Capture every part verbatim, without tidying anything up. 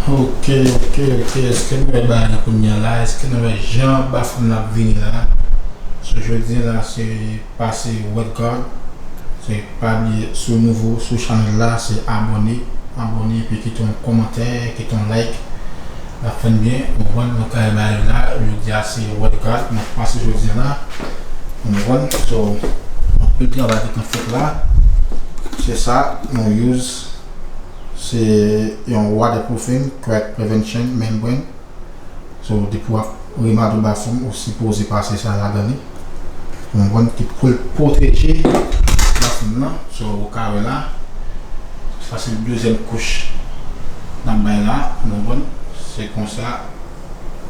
Ok, ok, ok. Èske nou wè bagay la kounye a la? Èske nou wè jan bafoumoun ap vini la? So, jodi a la, se pase Red Guard. Se pa bliye, si w nouvo sou chanèl la, se abòne. Abòne, epi kite yon kòmantè, kite yon like. L ap fè n byen. Ou konprann, nou kare bagay la. Jodi a, se Red Guard. N ap pase jodi a la. Ou konprann? So, anpil travay ki t ap fèt la. Se sa, nou use. Se yon waterproofing, crack prevention membrane. So, depi w ap remate bafoumoun, ou sipoze pase sa ladan li. Ou konprann, ki pou l pwoteje bafoumoun nan. So, ou ka wè la, sa se dezyèm kouch n ap bay la, ou konprann. Se konsa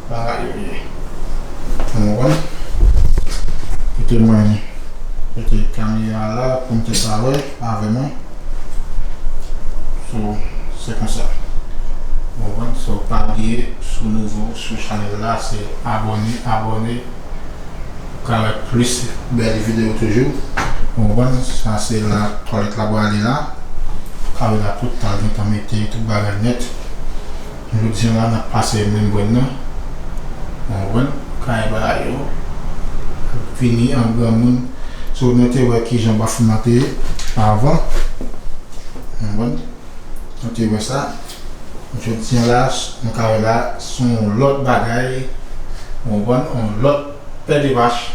bagay yo ye. Ou konprann? Kite mwen mete kamera la pou m te ka wè avè mwen. So, se konsa. Ou konprann? So, pa bliye, si w nouvo sou chanèl la, se abòne, abòne. Ou ka wè plis bèl videyo toujou. Ou konprann? Sa se la twalèt la pral ale la. Ou ka wè la tout tan, gentan mete tout bagay nèt. Jodi a la, n ap pase menm brenn nan. Ou konprann? Kay bagay yo. Vini an granmoun. So, nou te wè kijan bafoumoun nan te ye avan. Ou konprann? Nou te wè sa. Jodi a la, nou ka wè la, se yon lòt bagay. Ou konprann? Yon lòt pè de vach.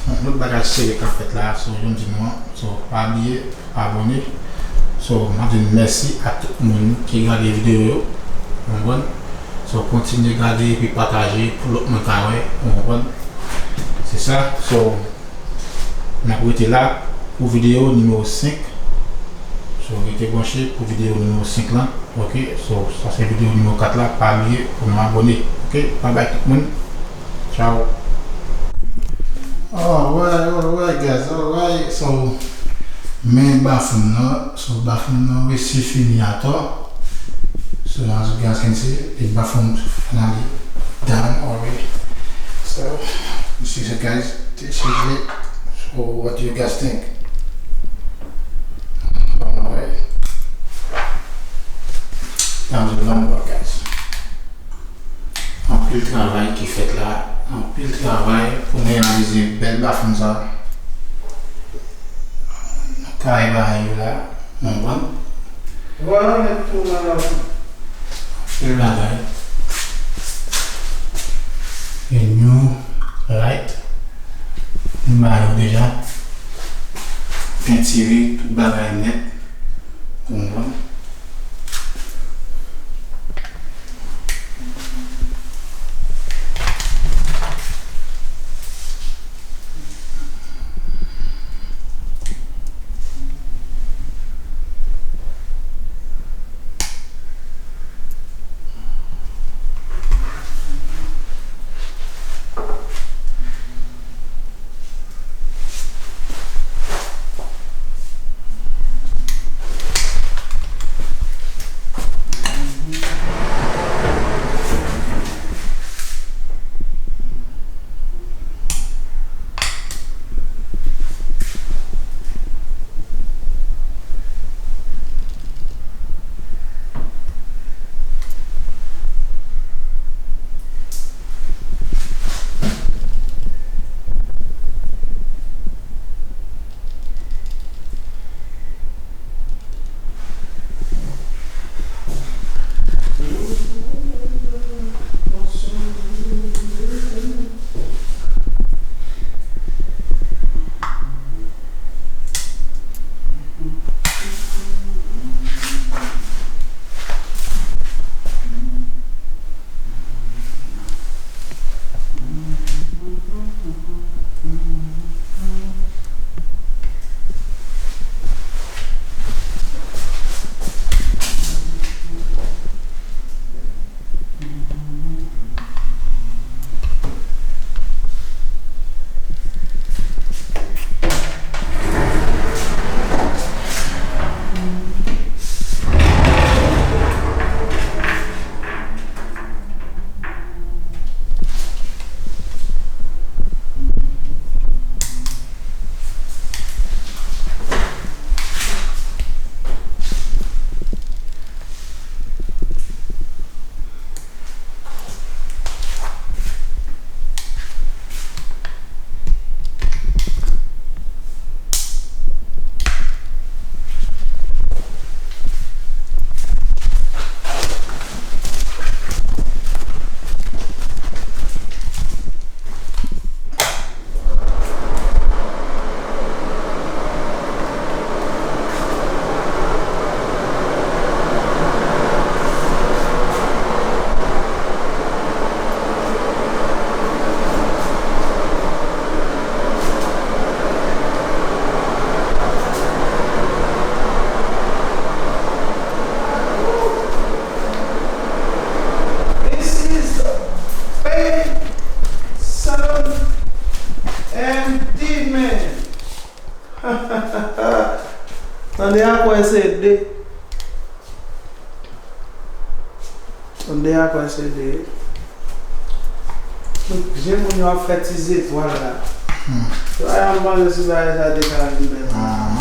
Yon lòt bagay serye k ap fèt la. So, jan m di nou an. So, pa bliye abòne. So, m ap di n mèsi a tout moun ki gade videyo yo. Ou konprann? So, kontinye gade epi pataje pou lòt moun ka wè. Ou konprann? Se sa. So, n ap rete la pou videyo nimewo senk. So, rete branche pou videyo nimewo senk lan. Ok? So, sa se videyo nimewo kat la. Pa bliye pou nou abòne. Ok? Bye bye tout moun. Ciao. Alright, alright, guys, alright. So, men bafoumoun nan, so, bafoumoun nan resi fini atò. So, as you guys can see, the bathroom finally done already. So, you see, so guys, this is it. So, what do you guys think? Alright. That was a long one, guys. Anpil travay ki fèt la, anpil travay pou n reyalize bèl bafoumoun sa. Kare bagay yo la, nou konprann? Vwala, nèt tou la. Anpil bagay. E new light. Nou ba yo deja. Pentire, tout bagay nèt. Ou konprann? Sonde a kwè se de. Tout jen moun yo ap fè ti zetwal la. Yo a yon pandan si bagay sa te ka vin bèl.